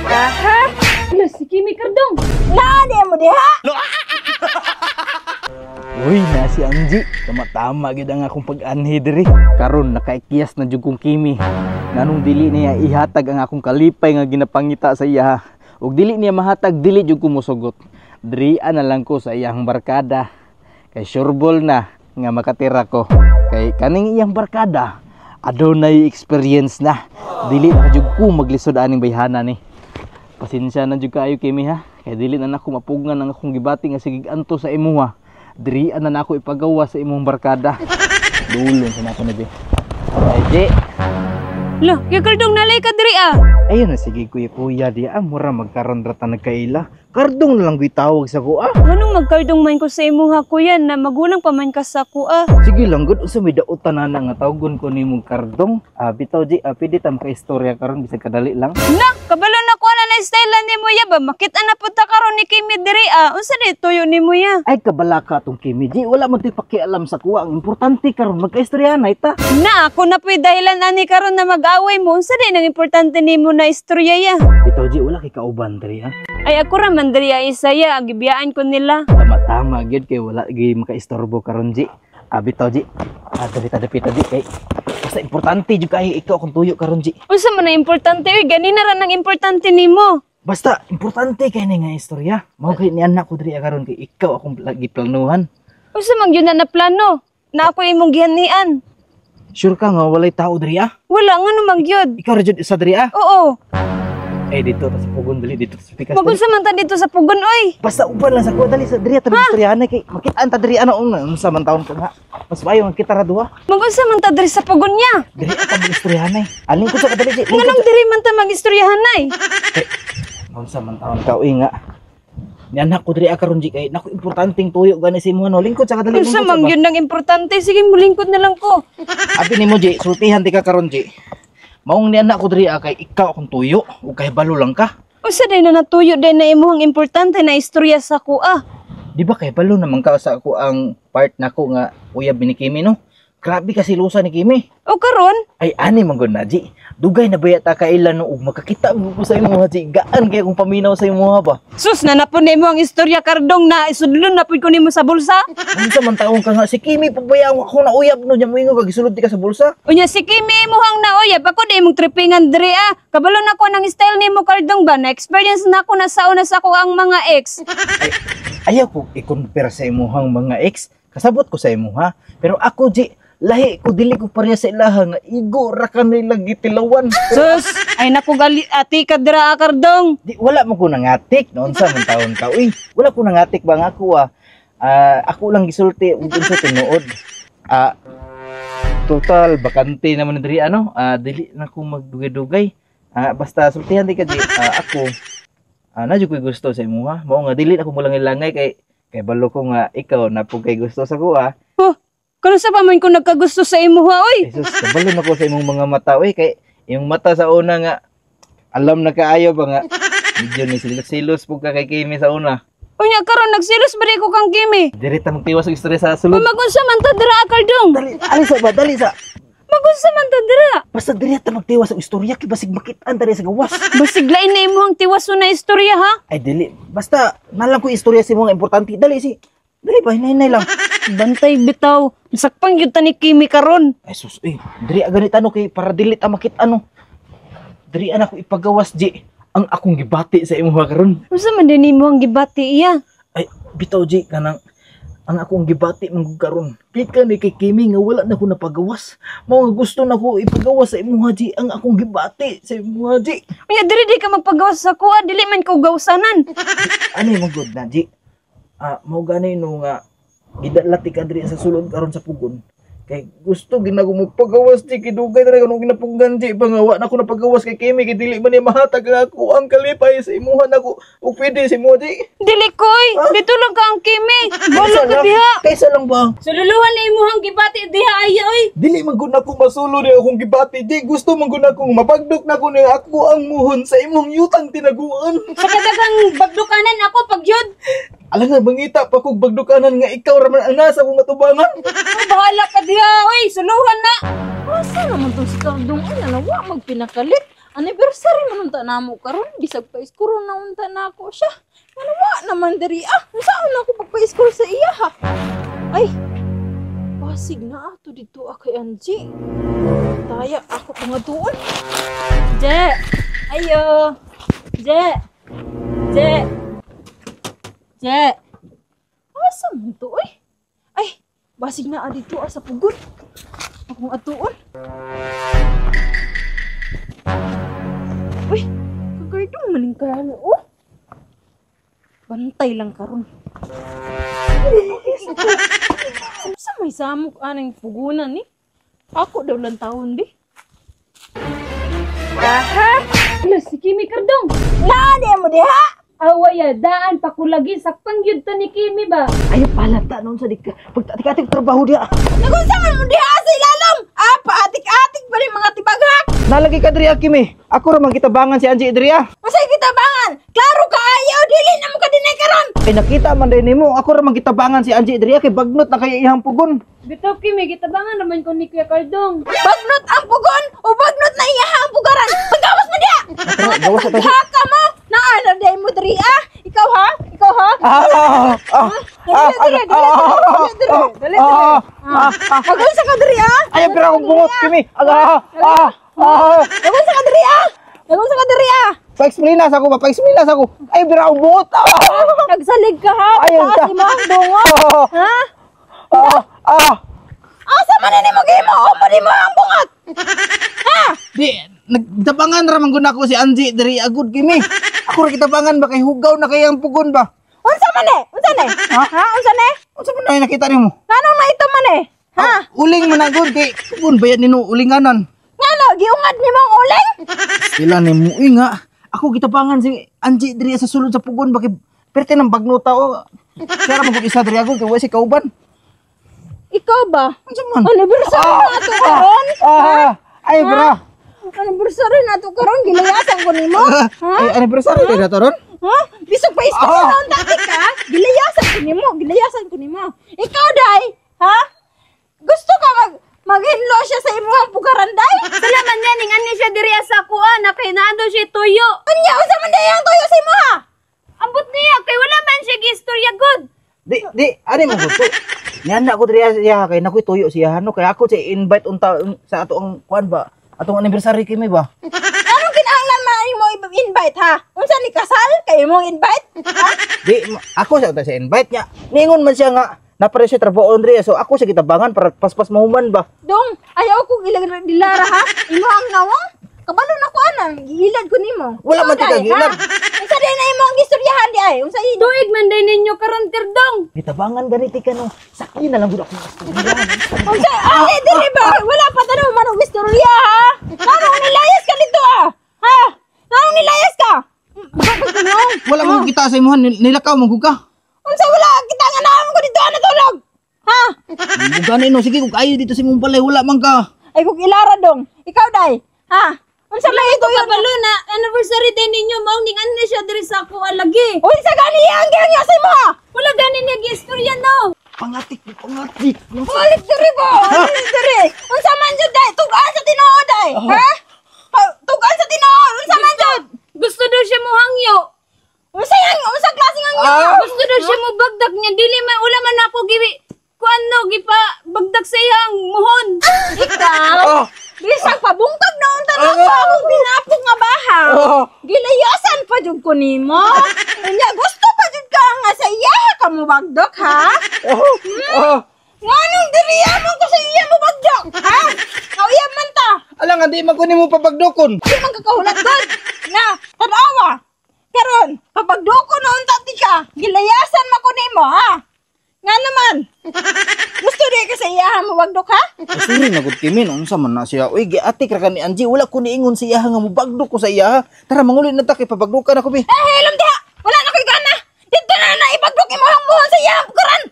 Aha! Ala, si Kimi, Kardong. Naa mo diha. Uy, na si Angie. Tama-tama gyud ang akong pag-anhi diri. Karon nakaikiyas na jud kong Kimi. Nganong dili niya ihatag ang akong kalipay nga ginapangita sa iya? Ug dili niya mahatag, dili jud ko mosugot. Dirian na lang ko sa iyang barkada. Kay sureball na nga makatira ko. Kay kaning iyang barkada, adunay experience na. Dili na jud ko maglisod aning bayhana ni. Pasensya na jud kaayo, Kimi, ha. Kay dili na nako mapugngan ang akong gibati nga sigig anto sa imuha. Dirian na nako ipagawa sa imong barkada. Dulon sa nako ni be. Ay, Ji. Lo, kay Kardong, nalay ka diri ah. Ayun na, sige kuya kuya di ah, mura magkaron ra ta nagkaila. Kardong na lang gitawag sa ko ah. Nganong magkardong man ko sa imuha, kuya, na magulang pa man ka sa kuha? Sige lang gud, unsa may dautan na nga tawgon ko nimong Kardong? Ah, bitaw Ji, ah, pwede ta makaistorya karon bisag kadali lang. Na, kabalo na ko na na style nimo ya ba? Makita na pud ta karon ni Kimi diri ah. Unsa di tuyo nimo ya? Ay, kabalaka tong Kimi, Ji, wala man to'y pakialam sa kuha. Ang importante karon magkaistorya na ita. Na, ako na pu'y dahilan ani karon na mag-away mo. Unsa di nang importante nimo na istorya ya? Bitaw Ji, wala kay kauban diri ha. Ay, ako ra man diri ay isaya, gibiyaan ko nila. Tama-tama gyud kay wala gyud makaistorbo karon, Ji. Ah, bitaw Ji. Ah, dali ta dapita, Ji, kay basta importante jud kay ikaw akong tuyo karon, Ji. Unsa man ang importante oy? Ganina ra nang importante nimo. Basta importante kay ni nga istorya. Mao kay ni anak ko diri karon kay ikaw akong giplanuhan. Unsa man gyud na plano? Na ako imong gihanian. Sure ka nga walay tao diri ah? Wala, ngano man gyud. Ikaw ra jud isa diri ah? Oo. Eh, dito ta sa pugon, dali dito sa pikas. Magunsa man ta dito sa pugon oy? Basta uban lang sa kuha, dali sa diri ta istorya na kay makitaan ta diri ano una unsa man taon ko nga. Mas maayo nga kita ra duha. Magunsa man ta diri sa pugon niya? Diri ta istorya na. Alin ko sa kadali, Ji. Nganong diri man ta magistoryahan nay? Unsa man taon ka uy nga. Ni anak ko diri karon, Ji, kay naku importanteng tuyo gani sa imuha no. Lingkod sa kadali. Unsa lingkod sa man ba. gyud nang importante? Sige, mulingkod na lang ko. Abi nimo, Ji, sultihan di ka karon, Ji. Maong ni anak ko diri kay ikaw akong tuyo ug kay balo lang ka. Unsa day na natuyo day na imuhang importante na istorya sa kuha? Di ba kay balo naman ka sa ako ang part nako nga uyab ni Kimi no? Grabe kasi lusa ni Kimi. O karon? Ay, ani man gud na, Ji. Dugay na baya ta kailan no ug makakita mo ko sa imo, Ji. Gaan kay akong paminaw sa imo ba. Sus, na napon nimo ang istorya, Kardong, na isudlon na pud ko nimo sa bulsa. Unsa man taon ka nga si Kimi pagbayaw ako na uyab no nya moingon ka gisulod di ka sa bulsa. Unya si Kimi imuhang nauyab, ako di imong tripingan diri ah. Kabalo na ko nang style nimo, Kardong ba, na experience na ako na sa una sa ko ang mga ex. Ay, ayaw ko i-compare sa imuhang mga ex. Kasabot ko sa imuha. Pero ako, Ji, lahi ko, dili ko pareha sa ilaha nga igo ra ka nila gitilawan. Sus, ay naku gali ati ka dira ah, Kardong. Di, wala mo ko nangatik noon sa man taon ka. Uy, wala ko nangatik ba nga ako ah. Ah, ako lang gisulti ug unsa tinuod. Ah, total bakante naman na diri ano. Ah, dili na ko magdugay-dugay. Ah, basta sultihan di ka, Ji. Ah, ako ah, na jud ko'y gusto sa imuha. Mao nga dili na ko mulang-ilangay kay kay balo ko nga ikaw na pud kay gusto sa kuha. Oh, karon sa pa man ko nagkagusto sa imuha oy? Jesus, kabalo na ko sa imong mga mata oy, kay imong mata sa una nga alam na kaayo ba nga medyo ni silos-silos pud ka kay Kimi sa una. Unya karon nagsilos ba di ko kang Kimi? Diri ta magtiwas og istorya sa sulod. Magunsa man ta dira ah, Kardong? Dali, ali sa ba, dali sa. Magunsa man ta dira? Basta diri ta magtiwas og istorya kay basig makit-an diri sa gawas. Basig lain na imuhang tiwaso na istorya ha. Ay dili, basta nalang ko istorya sa imong importante. Dali si. Dali ba, hinay-hinay lang. Bantay bitaw. Sakpang gyud ta ni Kimi karon. Ay sus, eh, diri ganit ano kay para dili ta makit ano. Diri ana ko ipagawas, Ji, ang akong gibati sa imuha karon. Unsa man din imong gibati iya? Ay, bitaw Ji, kanang ang akong gibati man gud karon. Gikan ni kay Kimi nga wala na ko napagawas. Mao nga gusto na ko ipagawas sa imuha, Ji, ang akong gibati sa imuha, Ji. Unya diri di ka magpagawas sa kuha, dili man ko gawsanan. Ano yung good na, Ji? Ah, mao gani no nga gidala ti ka diri sa sulod karon sa pugon. Kay gusto ginago mo pagawas, Ji, kay dugay na kung ginapunggan, Ji, ba nga wa na ko napagawas kay Kimi kay dili man niya mahatag nga ako ang kalipay sa imuha nako ug pwede sa imuha, Ji. Dili ko oy, dito lang ka ang Kimi. Balo ka diha. Kaysa lang ba? Sululuhan na imuhang gibati diha ay oy. Dili man gud nako masulo ni akong gibati, Ji. Gusto man gud nako mapagdok nako ni ako ang muhon sa imong yutang tinaguan. Sa kadaghang bagdukanan ako pagyud. Alam nga mangita pa kog bagdukanan nga ikaw ra man ang nasa akong atubangan. Oh, bahala ka diha oy, suluhan na. Asa naman tong si Kardong ay nalawa magpinakalit. Anniversary man unta namo karon, bisag pa-iskuro na unta nako siya. Ano wa naman diri ah? Unsaon ako pagpa-iskuro sa iya ha? Ay, pasig na ato dito ah kay Angie. Taya ako pangatuon. Je! Ayo! Je! Je! Je! Asa man to oy? Ay, basig na dito ah sa pugon. Akong atuon. Uy, kagardong maning kalo oh. Bantay lang karon. Sa may samok anang pugunan ni? Ako daw lang taon di. Aha! Ala, si Kimi Kardong! Naani mo diha? Awaya, daan pakulagi, sakpang yun ta ni Kimi ba? Ay palata noon sa dik pagtatik-atik trabaho diha. Nagunsa man mo diha sa ilalom? Ah, paatik-atik pa rin mga tibaghak. Nalagi ka diri Kimi. Ako ra man kitabangan si Angie diri ah. Masay kitabangan. Klaro kaayo dili na mo ka dinay karon. Ay nakita man din nimo, ako ra man kitabangan si Angie diri kay bagnot na kay iyang pugon. Bitaw Kimi, gitabangan naman ko ni Kuya Kardong. Bagnot ang pugon o bagnot na iya ang pugaran. Paggawas mo diha. Tara, gawas na tayo. Tibaghaka mo. Naana day mo diri ah. Ikaw ha? Ikaw ha? Ah, ah, ah, Dali dali dali dali dali dali. ah, ah, ah. Magunsa ka diri ah. Ay, pero akong bungot, Kimi. Ah, ah, ah. Magunsa ka diri ah. Magunsa ka diri ah. Pa-explain na sa ako, ba? Pa-explain na sa ako. Ay, pero akong bungot. Ah, Nagsalig ka ha. Ayun Taas ka. imo ang bungot. ah, Ha? ah, ah. Asa man ni mo gimo? O mo di mo ang bungot. Ha? Di, nagtabangan ra man gud nako si Angie diri agud Kimi. Ako ra kitabangan ba kay hugaw na kay ang pugon ba? Unsa man eh? Unsa ne? Ha? Ha? Unsa ne? Unsa man na nakita nimo? Nganong naito man eh? Ha? Uling man na gud kay pugon bayad nino ulinganan. Ngano giungad nimo ang uling? Sila ni mo nga. Ako gitabangan si Angie diri sa sulod sa pugon ba kay perte ng bagnota o. Siya ra man gud isa diri agud kay wa si kauban. Ikaw ba? Unsa man? Anniversary na ato karon? Ah, ay bra. Anniversary na ato karon gilayasan ko nimo. Ha? Ay anniversary diri na to ron? Ha? Bisag pa isko Ah! na unta ka? Gilayasan ko nimo, gilayasan ko nimo. Ikaw day, ha? Gusto ka maghinlo siya sa imong pugaran day? Salamat niya, ning ani siya diri sa kuha, na kay naa daw siya tuyo. Unya unsa man day ang tuyo sa imo ha? Ambot niya, kay wala man siya giistorya good. Di di ani mo gusto. Niana ko diri siya kay nakoy tuyo siya no kay ako siya invite unta sa ato ang kuan ba. Atong anniversary kimi ba? Anong kinahanglan man imo invite ha? Unsa ni kasal kay imong invite? Ha? Di ako siya unta siya invite niya. Ningon man siya nga napare siya trabaho diri so ako siya gitabangan para paspas mahuman ba. Dong, ayaw ko ilag dilara ha. Imo ang nawong. Kabalo na ko ana, giilad ko nimo. Wala man Ikaw, tika day, ha? giilad. Unsa day na imong gistoryahan di ay? Unsa ini? Tuig man day ninyo karon Kardong. Gitabangan ganiti ka no. Sakli na lang gud ako. Unsa ali diri ba? Wala pa tanong man og istorya ha. Nganong nilayas ka dito ah? Ha? Nganong nilayas ka? Bakit ka nung? Wala mo kita sa imuhan nilakaw mo gud ka. Unsa wala kita nga naam ko dito ana tulog? Ha? Gani no sige kung kayo dito sa imong balay wala man ka. Ay kung ilara dong. Ikaw day. Ha? Unsa may Ito ito kabalo na anniversary day ninyo mao ning ani siya diri sa kuha lagi. Unsa gani ang gihangyo sa imo ha? Wala gani niya giistorya no. Pangatik, pangatik. Balik diri ba? Balik diri. Unsa man jud day? Tugaan sa tinuod day. Ha? Tugaan sa tinuod. Unsa man jud? Gusto daw siya mo hangyo. Unsa yang unsa klase nga Ah! Gusto daw siya mo bagdak niya dili man wala man ako gibi kuan no gipa bagdak sa iyang muhon. Ikaw? Ah! Bisag pabungkag na unta na ako akong tinapok nga baha. Ah! Gilayasan pa jud ko nimo. Unya gusto pa jud ka nga sa iya ka mo bagdok ha? Ah! Nganong diriya man ko sa iya mo bagdok ha? Kauyab man ta. Ala nga di man ko nimo pabagdokon. Di man kakahulat god. Na, tanawa. Karon, pabagdoko na unta ti ka. Gilayasan man ko nimo ha? Nga naman. Gusto di ka sa iya mo bagdok ha? Sorry na gud kimi no unsa man na siya. Uy giatik ra ka ni Angie wala ko niingon sa iya nga mobagdok ko sa iya. Tara manguli na ta kay pabagdokan ako bi. Eh, hilom diha. Wala na ko'y gana. Dito na na ibagdok imo ang buhon sa iya. Karan.